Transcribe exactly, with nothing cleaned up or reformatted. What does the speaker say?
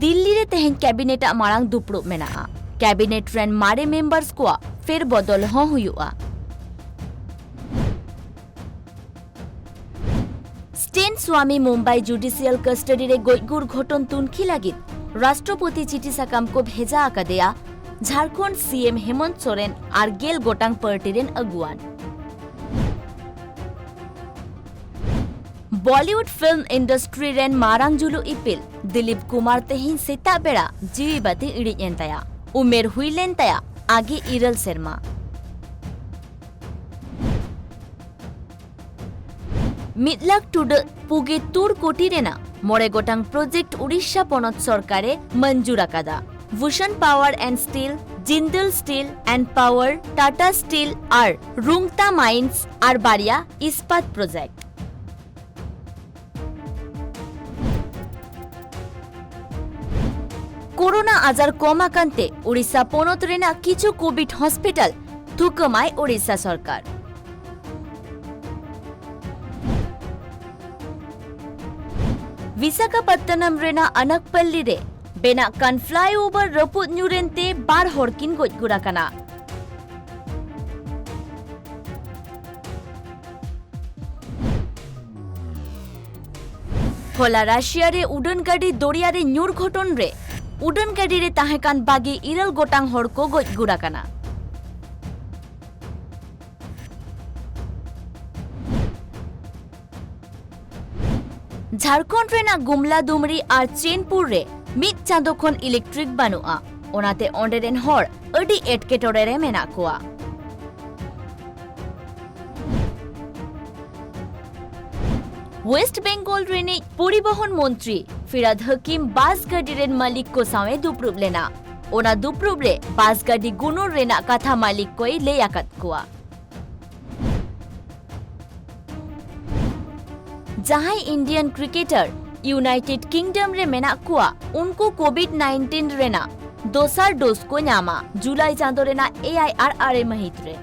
ᱫᱤᱞᱞᱤ ᱨᱮ ᱛᱮᱦᱮᱧ ᱠᱮᱵᱤᱱᱮᱴ ᱟᱜ ᱢᱟᱲᱟᱝ ᱫᱩᱯᱲᱩᱵ ᱢᱮᱱᱟᱜᱼᱟ᱾ ᱠᱮᱵᱤᱱᱮᱴ ᱨᱮᱱ ᱢᱟᱨᱮ ᱢᱮᱢᱵᱟᱨᱥ ᱠᱚᱣᱟᱜ ᱯᱷᱮᱨ ᱵᱚᱫᱚᱞ ᱦᱚᱸ ᱦᱩᱭᱩᱜᱼᱟ᱾ ᱥᱴᱮᱱ ᱥᱣᱟᱢᱤ ᱢᱩᱢᱵᱟᱭ ᱡᱩᱰᱤᱥᱤᱭᱟᱞ ᱠᱟᱥᱴᱟᱰᱤ ᱨᱮ ᱜᱚᱡ ᱜᱩᱨ ᱜᱷᱚᱴᱚᱱ ᱛᱩᱱᱠᱷᱤ ᱞᱟᱹᱜᱤᱫ ᱨᱟᱥᱴᱨᱚᱯᱚᱛᱤ ᱪᱤᱴᱷᱤ ᱥᱟᱠᱟᱢ ᱠᱚ ᱵᱷᱮᱡᱟ ᱟᱠᱟᱫᱮᱭᱟ ᱡᱷᱟᱲᱠᱷᱚᱸᱰ ᱥᱤ ᱮᱢ ᱦᱮᱢᱚᱱᱛ ᱥᱚᱨᱮᱱ ᱟᱨ ᱜᱮᱞ ᱜᱚᱴᱟᱝ ᱯᱟᱨᱴᱤ ᱨᱮᱱ ᱟᱹᱜᱩᱣᱟᱱ᱾ ᱵᱚᱞᱤᱣᱩᱰ ᱯᱷᱤᱞᱢ ᱤᱱᱰᱟᱥᱴᱨᱤ ᱨᱮᱱ ᱢᱟᱨᱟᱝ ᱡᱩᱞᱩ ᱤᱯᱤᱞ ᱫᱤᱞᱤᱯ ᱠᱩᱢᱟᱨ ᱛᱮᱦᱮᱧ ᱥᱮᱛᱟᱜ ᱵᱮᱲᱟ ᱡᱤᱣᱤ ᱵᱟᱹᱛᱤ ᱤᱬᱤᱡ ᱮᱱ ᱛᱟᱭᱟ᱾ ᱩᱢᱮᱨ ᱦᱩᱭ ᱞᱮᱱ ᱛᱟᱭᱟ ᱟᱜᱮ ᱤᱨᱟᱹᱞ ᱥᱮᱨᱢᱟ᱾ ᱢᱤᱫ ᱞᱟᱠᱷ ᱴᱩᱰᱟᱹᱜ ᱯᱩᱜᱮ ᱛᱩᱲ ᱠᱳᱴᱤ ᱨᱮᱱᱟᱜ ᱢᱚᱬᱮ ᱜᱚᱴᱟᱝ ᱯᱨᱚᱡᱮᱠᱴ ᱩᱰᱤᱥᱟ ᱯᱚᱱᱚᱛ ᱥᱚᱨᱠᱟᱨ ᱮ ᱢᱚᱧᱡᱩᱨ ᱟᱠᱟᱫᱟ᱾ Bhushan power and steel, Jindal steel and power, Tata steel ᱟᱨ ᱨᱩᱝᱛᱟ ᱢᱟᱭᱤᱱᱥ ᱟᱨ ᱵᱟᱨᱭᱟ ᱤᱥᱯᱟᱛ ᱯᱨᱚᱡᱮᱠᱴ᱾ ᱠᱳᱨᱳᱱᱟ ᱟᱡᱟᱨ ᱠᱚᱢ ᱟᱠᱟᱱ ᱛᱮ ᱳᱰᱤᱥᱟ ᱯᱚᱱᱚᱛ ᱨᱮᱱᱟᱜ ᱠᱤᱪᱷᱩ ᱠᱳᱵᱷᱤᱰ ᱦᱚᱥᱯᱤᱴᱟᱞ ᱛᱷᱩᱠᱟᱹᱢᱟᱭ ᱳᱰᱤᱥᱟ ᱥᱚᱨᱠᱟᱨ᱾ ᱵᱤᱥᱟᱠᱷᱟᱯᱟᱛᱛᱟᱱᱟᱢ ᱨᱮᱱᱟᱜ ᱟᱱᱟᱠᱯᱟᱞᱞᱤ ᱨᱮ ᱵᱮᱱᱟᱜ ᱠᱟᱱ ᱯᱷᱞᱟᱭᱳᱵᱷᱟᱨ ᱨᱟᱹᱯᱩᱫ ᱧᱩᱨ ᱮᱱᱛᱮ ᱵᱟᱨ ᱦᱚᱲ ᱠᱤᱱ ᱜᱚᱡ ᱜᱩᱨ ᱟᱠᱟᱱᱟ᱾ ᱦᱚᱞᱟ ᱨᱟᱥᱤᱭᱟ ᱨᱮ ᱩᱰᱟᱹᱱ ᱜᱟᱹᱰᱤ ᱫᱚᱨᱭᱟ ᱨᱮ ᱧᱩᱨ ᱜᱷᱚᱴᱚᱱ ᱨᱮ ᱩᱰᱟᱹᱱ ᱜᱟᱹᱰᱤ ᱨᱮ ᱛᱟᱦᱮᱸ ᱠᱟᱱ ᱵᱟᱜᱮ ᱤᱨᱟᱹᱞ ᱜᱚᱴᱟᱝ ᱦᱚᱲ ᱠᱚ ᱜᱚᱡ ᱜᱩᱨ ᱟᱠᱟᱱᱟ᱾ ᱡᱷᱟᱲᱠᱷᱚᱸᱰ ᱨᱮᱱᱟᱜ ᱜᱩᱢᱞᱟ ᱫᱩᱢᱲᱤ ᱟᱨ ᱪᱮᱱᱯᱩᱨ ᱨᱮ ᱢᱤᱫ ᱪᱟᱸᱫᱚ ᱠᱷᱚᱱ ᱤᱞᱮᱠᱴᱨᱤᱠ ᱵᱟᱹᱱᱩᱜᱼᱟ, ᱚᱱᱟᱛᱮ ᱚᱸᱰᱮ ᱨᱮᱱ ᱦᱚᱲ ᱟᱹᱰᱤ ᱮᱴᱠᱮᱴᱚᱬᱮ ᱨᱮ ᱢᱮᱱᱟᱜ ᱠᱚᱣᱟ᱾ ᱣᱮᱥᱴ ᱵᱮᱝᱜᱚᱞ ᱨᱤᱱᱤᱡ ᱯᱚᱨᱤᱵᱚᱦᱚᱱ ᱢᱚᱱᱛᱨᱤ ᱯᱷᱤᱨᱦᱟᱫ ᱦᱟᱹᱠᱤᱢ ᱵᱟᱥ ᱜᱟᱹᱰᱤ ᱨᱮᱱ ᱢᱟᱹᱞᱤᱠ ᱠᱚ ᱥᱟᱶ ᱮ ᱫᱩᱯᱲᱩᱵ ᱞᱮᱱᱟ᱾ ᱚᱱᱟ ᱫᱩᱯᱲᱩᱵ ᱨᱮ ᱵᱟᱥ ᱜᱟᱹᱰᱤ ᱜᱩᱱᱩᱨ ᱨᱮᱱᱟᱜ ᱠᱟᱛᱷᱟ ᱢᱟᱹᱞᱤᱠ ᱠᱚᱭ ᱞᱟᱹᱭ ᱟᱠᱟᱫ ᱠᱚᱣᱟ᱾ ᱡᱟᱦᱟᱸᱭ ᱤᱱᱰᱤᱭᱟᱱ ᱠᱨᱤᱠᱮᱴᱟᱨ ᱤᱭᱩᱱᱟᱭᱴᱮᱰ ᱠᱤᱝᱰᱚᱢ ᱨᱮ ᱢᱮᱱᱟᱜ ᱠᱚᱣᱟ, ᱩᱱᱠᱩ ᱠᱳᱵᱷᱤᱰ ᱱᱟᱭᱤᱱᱴᱤᱱ ᱨᱮᱱᱟᱜ ᱫᱚᱥᱟᱨ ᱰᱳᱡ ᱠᱚ ᱧᱟᱢᱟ ᱡᱩᱞᱟᱭ ᱪᱟᱸᱫᱚ ᱨᱮᱱᱟᱜ ᱮᱭᱟᱭ ᱟᱨ ᱟᱨᱮ ᱢᱟᱹᱦᱤᱛ ᱨᱮ᱾